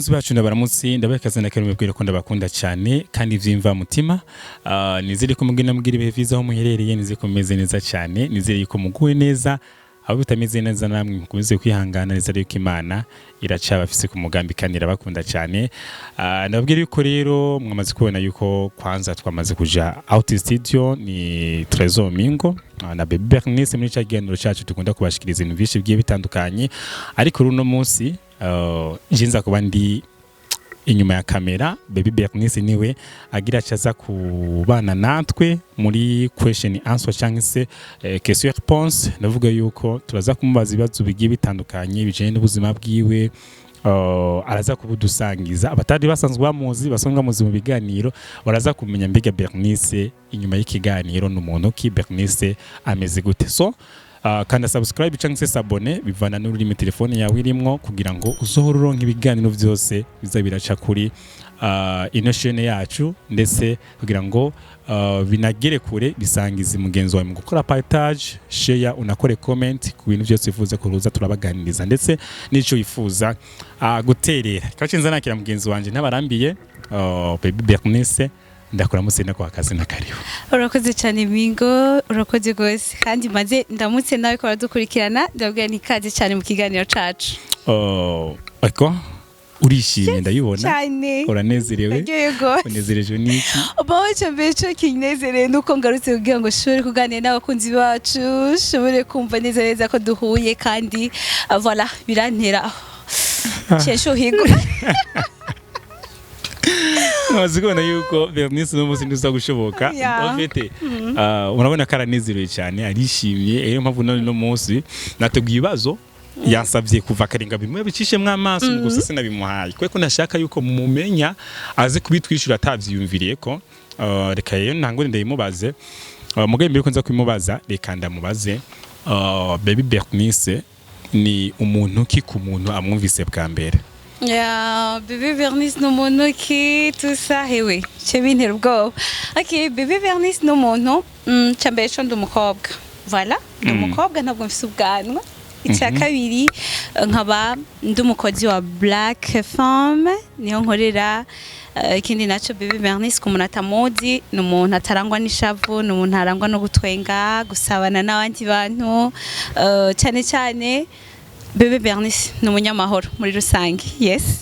Bakunzi bacu, ndabaramutse, ndabakaza na mubwira ko ndabakunda cyane kandi vyimva mutima. Nizere ko mugenda mugira ibihe vyiza aho muherereye, nizere ko mumeze neza cyane, nizere yuko muguwe neza. Abo bitameze neza namwe mukomeze kwihangana, nizere yuko Imana iracabafise ku mugambi kandi irabakunda cyane. Ndababwira yuko rero mwamaze kubona yuko kwanza twamaze kuja out studio, ni Trésor Mingo na Baby Bernice muri ca kiganiro cacu dukunda kubashikiriza ibintu vyinshi bigiye bitandukanye. Ariko runo munsi je nza kuba ndi inyuma ya kamera, Baby Bernice niwe agira acaza kubana natwe muri question answer cyangwa se question réponse. Ndavuga yuko turaza kumubaza ibibazo bigiye bitandukanye bijanye n'ubuzima bwiwe, araza kubudusangiza. Abatari basanzwe bamuzi, basanzwe bamuzi mu biganiro, baraza kumenya mbega Bernice inyuma y'ikiganiro ni umuntu ki, Bernice ameze gute. So kanda subscribe cyangwa se s'abonner bivana n'ururimi telefone yawe irimwo, kugira ngo uzohore uronka ibiganiro byose biza biraca kuri ino chaîne yacu, ndetse kugira ngo binagere kure, bisangize mugenzi wawe mu gukora partage, share, unakore comment ku bintu byose wifuza kuruza turabaganiriza, ndetse n'ico wifuza guterera. Kace nza nakira mugenzi wanje ntabarambiye, Baby Bernice, ndakuramutse, ndakwa akazi na karibu. Urakoze cyane Mingo, urakoze rwose, kandi maze ndamutse nawe ko baradukurikirana, ndabwira ni ikaze cyane mu kiganiro cacu. Ariko urishimye, ndabibona. Cyane. Uranezerewe. Ndaryohewe rwose. Unezereje n'iki? Bon, icyo mbere cyo kinezereye nuko ngarutse kugira ngo nshobore kuganira n'abakunzi bacu, nshobore kumva neza neza ko duhuye kandi voilà, birantera cyeshuhigo. Namaze kubona yuko Bernice uno munsi ntuza gushoboka. En fait, urabona ko aranezerewe cyane, arishimye. Niyo mpamvu none uno munsi nateguye ibibazo yansabye kuva karenga bimwe bicishemwo amaso, gusa sinabimuhaye kubera ko nashaka yuko mumenya aze kubitwishyura atavyiyumviriye ko. Reka rero ntangure ndayimubaze. Mugabe mbere ko nza kubimubaza, reka ndamubaze, Baby Bernice ni umuntu ki ku muntu amwumvise bwa mbere? Ya, Bébé Bernice ni umuntu ki, tout ça, hewe ce bintera ubwoba. Ok, Bébé Bernice ni umuntu, cya mbere co ndi umukobwa, voilà, ndi umukobwa, ntabwo mfise ubwanwa. Icya kabiri, nkaba ndi umukozi wa Black Farm, niho nkorera. Ikindi naco, Bébé Bernice ku muntu atamuzi ni umuntu atarangwa n'ishavu, ni umuntu arangwa no gutwenga, gusabana n'abandi bantu, cyane cyane Bébé Bernice ni umunyamahoro muri rusange, yes.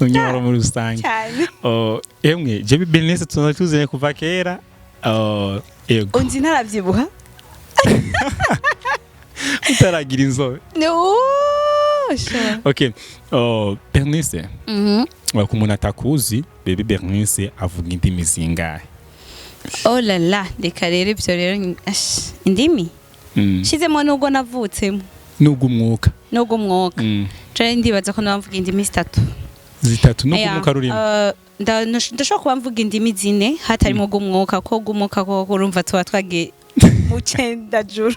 Umunyamahoro muri rusange. Cyane. Oh, emwe je Bernice tuba tuzanye kuva kera. Oh, ego. Unzi ntaravyibuha. Utaragira inzobe. No, sure. Okay, oh, Bernice, ku muntu atakuzi, Baby Bernice avuga indimi zingahe? Oh la la, reka rero ibyo rero, ash, indimi shizemo nubwo navutsemo. Nubwo umwuka. Nubwo umwuka. Je ndibaza ko mvuga indimi zitatu. Zitatu nubwo Yeah, umwuka rurimo. Ndashobora kuba mvuga indimi zine hatarimo ubw'umwuka, ko ubw'umwuka ko urumva tuba twagiye mu cendajuru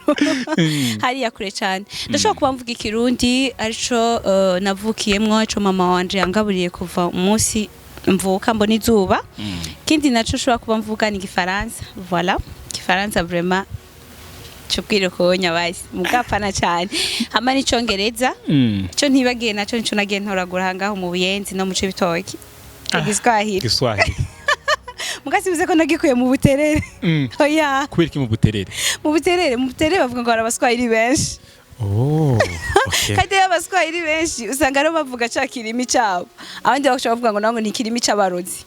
hariya kure cyane. Ndashobora kuba mvuga Ikirundi, arico navukiyemwo, arico mama wanje yangaburiye kuva umunsi mvuka mbona izuba. Ikindi naco ushobora kuba mvuga ni Igifaransa, voilà, Igifaransa vraiment cubwire ko nyabazi mugapfana cyane, hama n'Icongereza. Ico ntibagiye naco nico nagiye ntoragura ngaho mu Buyenzi no mu Cibitoki, Igiswahili. Giswahili. Mugasibuze ko nagikuye mu Buterere. Oya. Kubera iki mu Buterere? Mu Buterere bavuga ngo hari Abaswahili benshi. Oh, okay. Kandi iyo Abaswahili benshi usanga aribo bavuga ca kirimi cabo, abandi bashobora kuvuga ngo nabo ni ikirimi c'abarozi,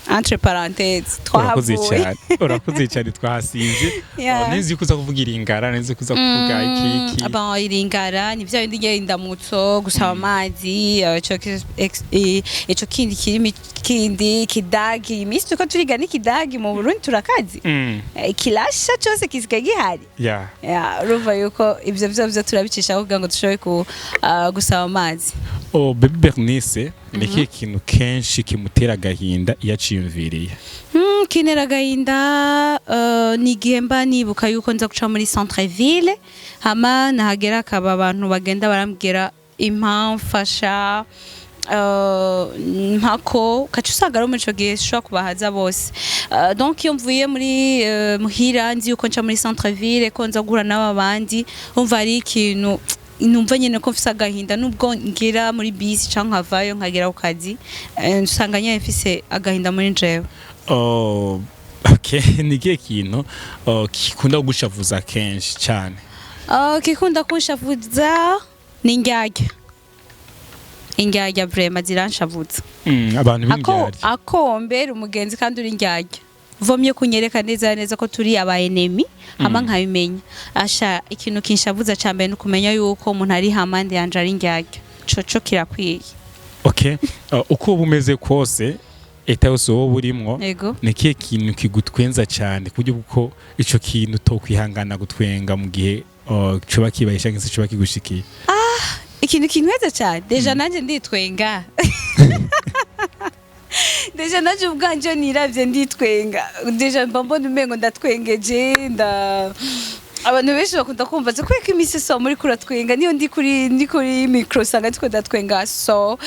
entre parenthèses. Urakoze twahavuye. cyane, urakoze cyane, twahasinze. Yeah. Oh, nzi ko uza kuvuga Iringara, nzi ko uza kuvuga iki iki. Bon, Iringara ni bya bindi ngiye indamutso, gusaba amazi, ico kindi kirimi kindi, Kidagi. Iminsi turiko turiga n'Ikidagi mu Burundi, turakazi. Ikilasha cose kisigaye gihari. Yeah, urumva yuko ivyo vyo turabicisha kugira ngo dushobore gusaba amazi. Oh, Baby Bernice, ni ikihe kintu kenshi kimutera agahinda iyo aciyumviriye? Kintera agahinda ni igihe mba nibuka yuko nza guca muri centre ville, hama nahagera akaba abantu bagenda barambwira impamfasha, mpako ukaca usanga ari muri ico gihe ushobora kubahaza bose. Donc iyo mvuye muri muhira nzi yuko nca muri centre ville, ko nza guhura n'aba bandi, umva ari ikintu Numva nyene ko mfise agahinda nubwo ngira muri bisi canke nkavayo nkagera ku kazi, usanga nyene mfise agahinda muri jewe. Oh, okay, ni ikihe kintu, oh, gikunda kugushavuza kenshi cyane? Kikunda kunshavuza ni indyarya. Indyarya vraiment ziranshavuza. Abantu Ako b'indyarya. Akombera umugenzi kandi uri indyarya, vomye kunyereka neza neza ko turi aba enemy, hama nkabimenya. Asha, ikintu kinshavuza ca mbere ni ukumenya yuko umuntu ari hamande yanje ari indyarya. Coco kirakwiye. Okay, uko uba umeze kose, état yose wowe urimwo, ni ikihe kintu kigutwenza cyane ku buryo bw'uko ico kintu tokwihangana gutwenga mu gihe coba kibaye canke se coba kigushikiye? Ikintu kintweza cyane, déjà nanjye nditwenga, déjà nanjye ubwanje iyo niravye nditwenga, déjà mba mbona umengo ndatwengeje. Abantu benshi bakunda kumva kubera ko iminsi so muri kuratwenga. Niyo ndi kuri micro usanga ndiko ndatwenga. So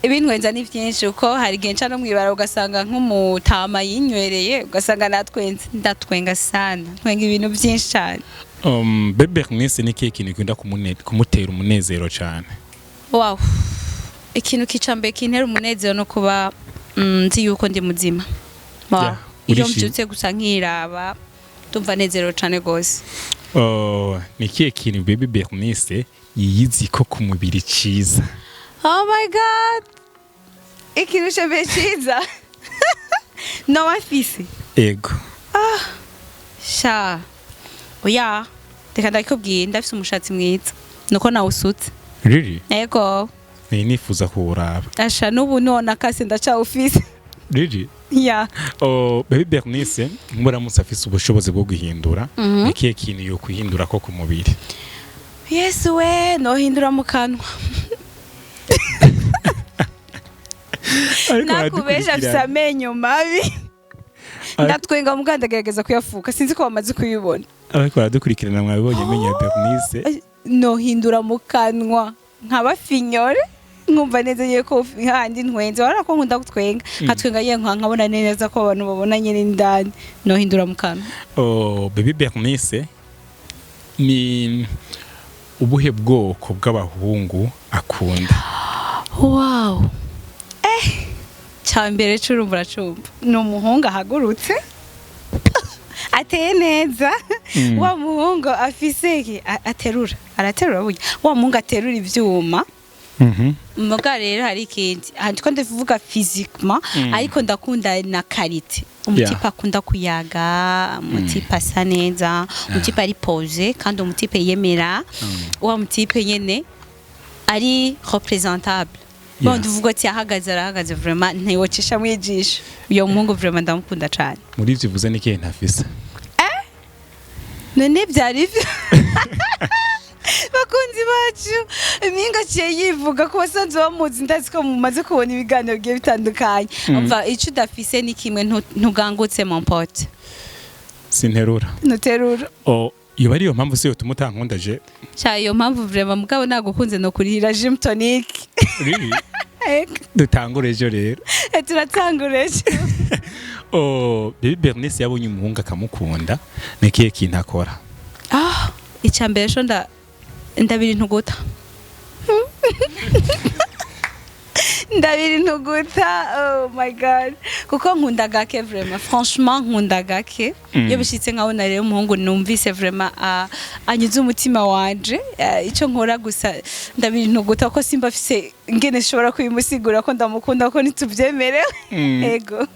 ibintwenza ni byinshi, kuko hari igihe nca no mwibara ugasanga nk'umutama yinywereye, ugasanga natwenze. Ndatwenga sana, ntwenga ibintu byinshi cyane. Bebe Bernice, ni ikihe kintu gikunda kumutera umunezero cyane? Wow, ikintu kica mbere kintera umunezero no kuba nzi yuko ndi muzima. Wow. Yeah, iyo urishimye. mbyutse gusa nkiraba, ndumva nezerewe cane gose. Oh, ni ikihe kintu Baby Bernice yiyizi ko ku mubiri ciza? Oh my God, ikintu ca mbere ciza noba mfise? Ego. Sha, oya, reka ndakubwiye, ndafise umushatsi mwiza nuko nawusutse. Riri? Ego. Ni nifuza kuwuraba. Asha, n'ubu nona kase ndacawufise. Riri? Ya. Oh, Baby Bernice muramutse afise ubushobozi bwo guhindura, ni ikihe kintu yo kwihindura ko ku mubiri? Yesu we, nohindura mu kanwa. Ariko Nakubesha, afise baradukurikirana. amenyo mabi. Ndatwenga muga ndagerageza kuyafuka, sinzi ko bamaze kuyibona. Ariko baradukurikirana, mwabibonye amenyo ya Bernice. Nohindura mu kanwa nkabafinyore, nkumva neza yuko handi ntwenze. Urabona ko nkunda gutwenga, nkatwenga ye nkabona neza ko abantu babona nyine indani. Nohindura mu kanwa. Oh, Baby Bernice ni ubuhe bwoko bw'abahungu akunda? Wow, cya mbere c'urumva uracumva ni umuhungu ahagurutse, ateye neza. Wa muhungu afise iki? Aterura, araterura burya, wa muhungu aterura ivyuma. Muga rero hari ikindi aha, ndiko ndavuga physiquement, ariko ndakunda na qualité. Umutipe akunda kuyaga, umutipe asa neza, umutipe ari posé kandi umutipe yemera, wa mutipe nyene ari représentable. Bon, tuvuga ati ahagaze arahagaze vraiment, ntiwocisha mwijisho. Uyo muhungu vraiment ndamukunda cane. Muri ivyo uvuze n'ikihe ntafise? None byari byo, bakunzi bacu, impinga aciye yivuga ko basanzwe bamuzi. Ndazi ko mumaze kubona ibiganiro bigiye bitandukanye. Umva, icyo udafise ni kimwe, ntugangutse mon pote. Sinterura. Ntuterura. Oh, iyo ari yo mpamvu se yotuma utankunda je? Cya iyo mpamvu vraiment, mugabo nagukunze no kurihira gym tonic. Really? Dutangure ejo rero. Turatangura ejo. Oh, Baby Bernice yabonye umuhungu akamukunda, ni ikihe kintu akora? Ah, icya mbere cyo ndabira intuguta, ndabira intuguta. Oh my God, kuko nkunda gake vraiment, franchement nkunda gake. Iyo bishitse nkabona rero umuhungu numvise vraiment anyuze umutima wanje, icyo nkora gusa ndabira intuguta, kuko simba afise ingene nshobora kubimusigura ko ndamukunda, ko ntitubyemerewe. Ego.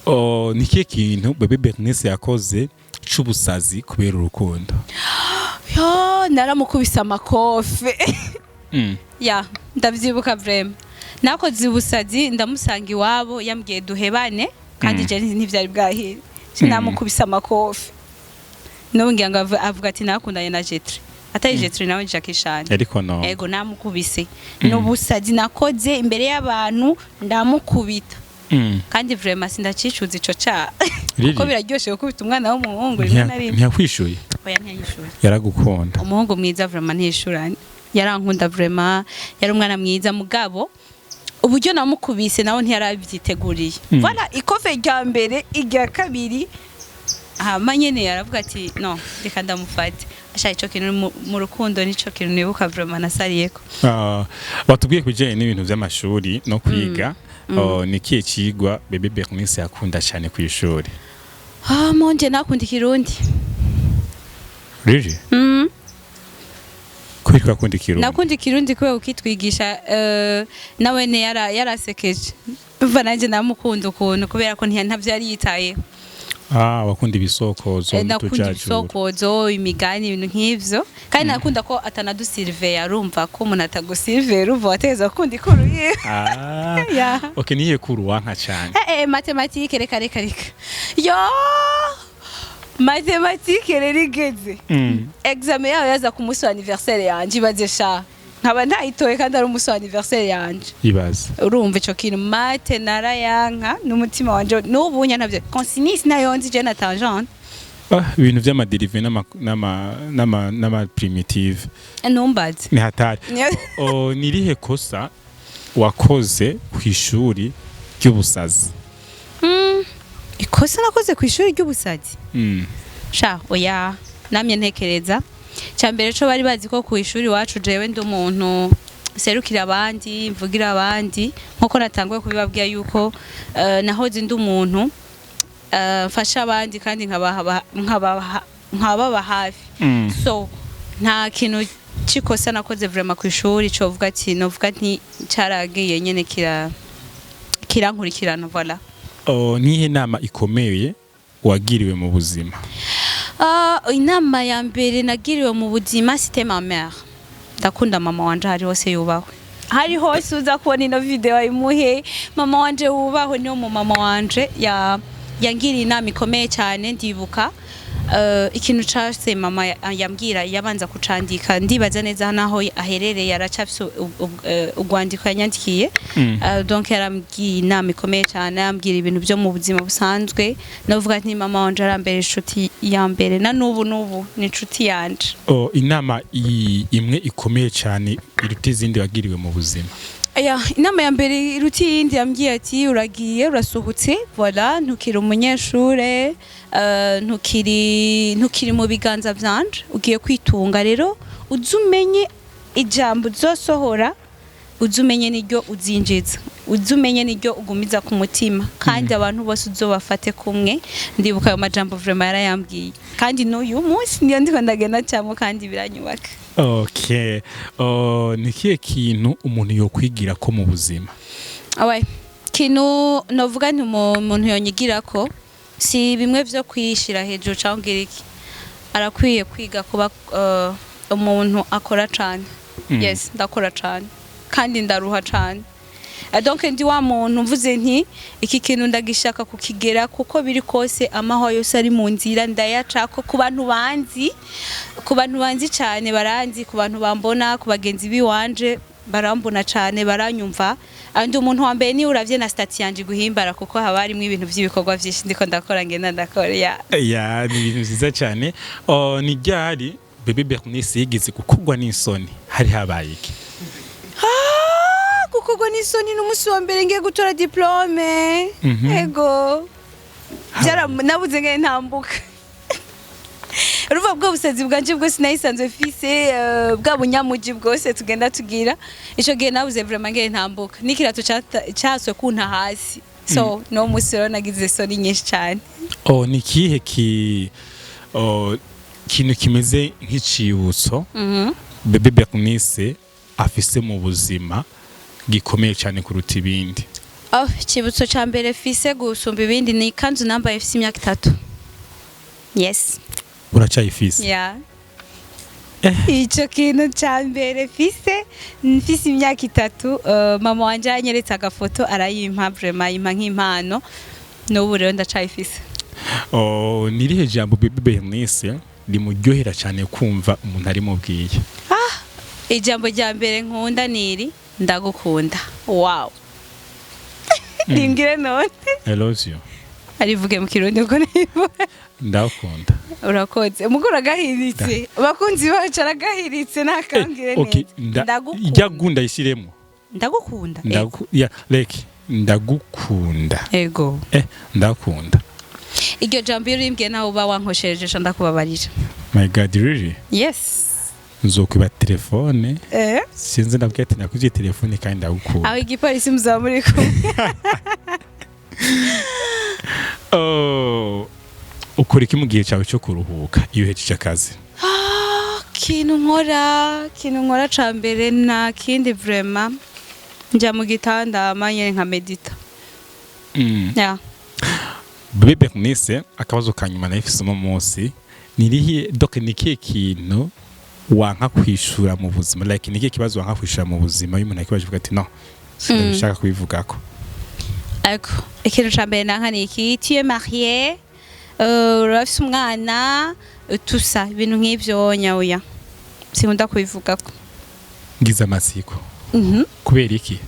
Oh, ni ikihe kintu Baby Bernice yakoze c'ubusazi kubera urukundo? Yo, naramukubise amakofe. Ya, ndavyibuka vraiment, nakoze ubusazi, ndamusanga iwabo yambwiye duhebane kandi je ntivyari bwahire. Namukubise amakofe. N'ubu ngira ngo avuga ati nakundanye na Jetri, atari Jetri nawe Jackie Chan. Ariko no. Ego, namukubise. Ni ubusazi nakoze imbere y'abantu, ndamukubita. Kandi vraiment sindacicuza ico caha. Really? Kuko biraryoshe gukubita umwana w'umuhungu rimwe na rimwe. Ntiyakwishuye? Oya, ntiyanyishuye. Yaragukunda. Umuhungu mwiza vraiment, ntiyishuranye, yarankunda vraiment, yari umwana mwiza, mugabo uburyo namukubise nawe ntiyarabyiteguriye. Voilà, ikofe rya mbere, irya kabiri, hama nyene yaravuga ati no, reka ndamufate. Sha, ico kintu mu rukundo nico kintu nibuka vraiment nasariyeko. Ah, batubwiye kubijyanye n'ibintu by'amashuri no kwiga. Oh, ni ikihe cigwa Bebe Bernice yakunda cyane ku ishuri? Ah, monje, nakunda Ikirundi. Really? Mm. Kubera ko akunda Ikirundi? Nakunda Ikirundi kubera ukitwigisha nawe ne yarasekeje. Umva, nanjye namukunda ukuntu kubera ko ntavyo yari yitayeho. Ah, wakunda ibisokozo? Nakunda n'utujajuru. Ibisokozo, imigani, ibintu nk'ivyo. Kandi nakunda ko atanadusurveilla. Arumva ko umuntu atagusurveilla, urumva wategeza gukunda ikuru yiwe. Ah. Yeah. Okay, niye cours wanka cyane? Mathématique, reka reka reka. Yo, mathématique rero igeze, examen yayo yaza ku munsi wa anniversaire yanje. Ibaze sha, nkaba ntayitoye kandi ari umunsi wa anniversaire yanje. Ibaze. Urumva ico kintu, maths narayanka n'umutima wanje. N'ubu nya ntavyo, cosinus nayo nzi je na tangente. Ah, ibintu vy'amadérivées n'ama primitive. Ntumbaze. Ni hatari. Oh, ni irihe kosa wakoze ku ishuri ry'ubusazi? Ikosa nakoze ku ishuri ry'ubusazi? Sha, oya, namye ntekereza cya mbere co bari bazi ko ku ishuri iwacu jewe ndi umuntu serukira abandi, mvugira abandi, nkuko natanguye kubibabwira yuko nahoze ndi umuntu mfasha abandi kandi nkababa hafi. So nta kintu c'ikosa nakoze vraiment ku ishuri covuga ati novuga nti caragiye nyene kirankurikirana, voilà. Oh, nihe nama ikomeye wagiriwe mu buzima? Ah, inama ya mbere nagiriwe mu buzima, c'était ma mère. Ndakunda mama wanje, hari hose yubahwe, hari hose uza kubona ino video ayimuhe. Mama wanje wubahwe, niyo mu mama wanje yangiriye inama ikomeye cyane. Ndibuka ikintu case mama yambwira, yabanza kucandika. Ndibaza neza naho aherereye aracafise urwandiko yanyandikiye. Donc yarambwiye inama ikomeye cyane, yambwira ibintu byo mu buzima busanzwe. Navuga nti mama wanje arambere inshuti ya mbere, na n'ubu n'ubu ni inshuti yanje. Oh, inama imwe ikomeye cyane iruta izindi wagiriwe mu buzima? Aya, inama ya mbere iruta iyindi, yambwiye ati uragiye, urasohotse, voilà, ntukiri umunyeshure, ntukiri mu biganza vyanje, ugiye kwitunga. Rero uze umenye ijambo uzosohora, uze umenye n'iryo uzinjiza, uze umenye n'iryo ugumiza ku mutima, kandi abantu bose uzobafate kumwe. Ndibuka ayo majambo vraiment yarayambwiye, kandi n'uyu munsi niyo ndiko ndagenda cyamo kandi biranyubaka. Okay. Oh, ni kihe kintu umuntu yokwigira ko mu buzima? Awe, kintu novuga nti umuntu yonyigira ko si bimwe vyo kwishira hejuru cyangwa ngira iki, arakwiye kwiga kuba umuntu akora cane. Yes, ndakora cane kandi ndaruha cane. Donc ndi wa muntu mvuze nti iki kintu ndagishaka kukigera kuko biri kose, amahwa yose ari mu nzira ndayacako. Ku bantu banzi cyane baranzi, ku bantu bambona, ku bagenzi biwanje barambona cyane, baranyumva. Ndi umuntu wa mbere niyo uravye na statut yanje guhimbara, kuko haba harimo ibintu by'ibikorwa byinshi ndiko ndakora, ngenda ndakora ya. Ya, ni ibintu vyiza cyane. Oh, ni ryari Bebe Bernice yigeze gukugwa n'isoni? Hari habaye iki? Ah, gukorwa n'isoni n'umunsi wa mbere ngiye gutora diplôme. Ego. Nabuze ngene ntambuka. Urumva bwo busazi bwanje bwose nayisanzwe mfise, bwa bunyamuji bwose tugenda tugira. Ico gihe nabuze vraiment ngene ntambuka, n'ikirato caswe kunta hasi. So no musi rero nagize isoni nyinshi cyane. Oh, ni kihe ki oh, kintu kimeze nk'icibutso Bebe Bernice afise mu buzima gikomeye cyane kuruta ibindi? Oh, ikibutso ca mbere fise gusumba ibindi ni ikanzu nambaye ifise imyaka 3. Yes. Uracyayifise? Yeah. Ico kintu ca mbere mfise imyaka 3, mama wanje yanyeretse agafoto arayimpa, vraiment ayimpa nk'impano. N'ubu rero ndacayifise. Oh, ni irihe jambo Bebe Bernice rimuryohera cyane kumva umuntu arimubwiye? Ijambo rya mbere nkunda niri ndagukunda. Wow, rimbwire none. I love you. Arivuge mu Kirundi kuko nivuga. Ndakunda. Urakoze umugore, agahiritse abakunzi bacu, aragahiritse nakambwire Okay, neza. ijya Ndagukunda. gunda yishyiremo. Ndagukunda. Ya, like ndagukunda. Ego. Ndakunda. Iryo jambo iyo urimbwiye nawe uba wankoshereje sha, ndakubabarira. My God, really? Yes. Nzokwiba telefone. Sinzi, ndabwira ati nakuvye telefone kandi ndagukunda. Aho igipolisi muzaba muri kumwe. Oh, ukora iki mu gihe cyawe cyo kuruhuka iyo uhejeje akazi? Ah, kintu nkora ca mbere, nta kindi vraiment, njya mu gitanda manye nka medita. Yeah. Bebe Bernice, akabazo ka nyuma nahifise uno munsi ni irihe? Donc ni ikihe kintu wanka kwishura mu buzima? Like, ni ikihe kibazo wanka kwishura mu buzima, iyo umuntu akibaje uvuga ati: "No, sindabishaka kubivugako"? Ariko ikintu ca mbere nanka ni iki: "Tu es marié, urafise umwana?" Tout ça, ibintu nk'ivyo nyaoya, sinkunda kubivugako. Ngize amatsiko. Kubera iki?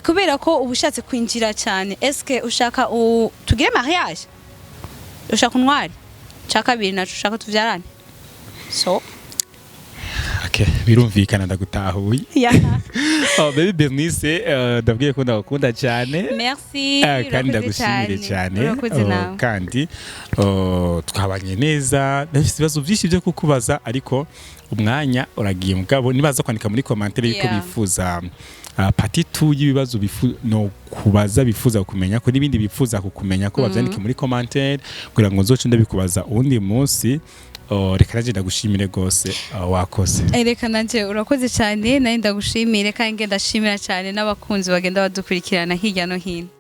Kubera ko uba ushatse kwinjira cyane. Eske ushaka tugire mariage? Ushaka untware? Ca kabiri naco, ushaka tuvyarane? So Okay, birumvikana, ndagutahuye. Oh, Baby Bernice, ndabwiye ko ndagukunda cyane. Merci. Ah, kandi Urakoze. Ndagushimire cyane. Urakoze. Oh, nawe. Kandi oh, twabanye neza. Ndafite ibibazo byinshi byo kukubaza, ariko umwanya uragiye. Mugabo nibaza kwandika muri commentaire yuko bifuza part 2 y'ibibazo no kubaza, bifuza kumenya ko n'ibindi bifuza kukumenya ko bavyandike muri commentaire kugira ngo nzoce ndabikubaza uwundi munsi. Oh, reka naje ndagushimire gose, wakoze. Reka nanje, urakoze cyane, nawe ndagushimire, kandi ngenda ndashimira cyane n'abakunzi bagenda badukurikirana hirya no hino.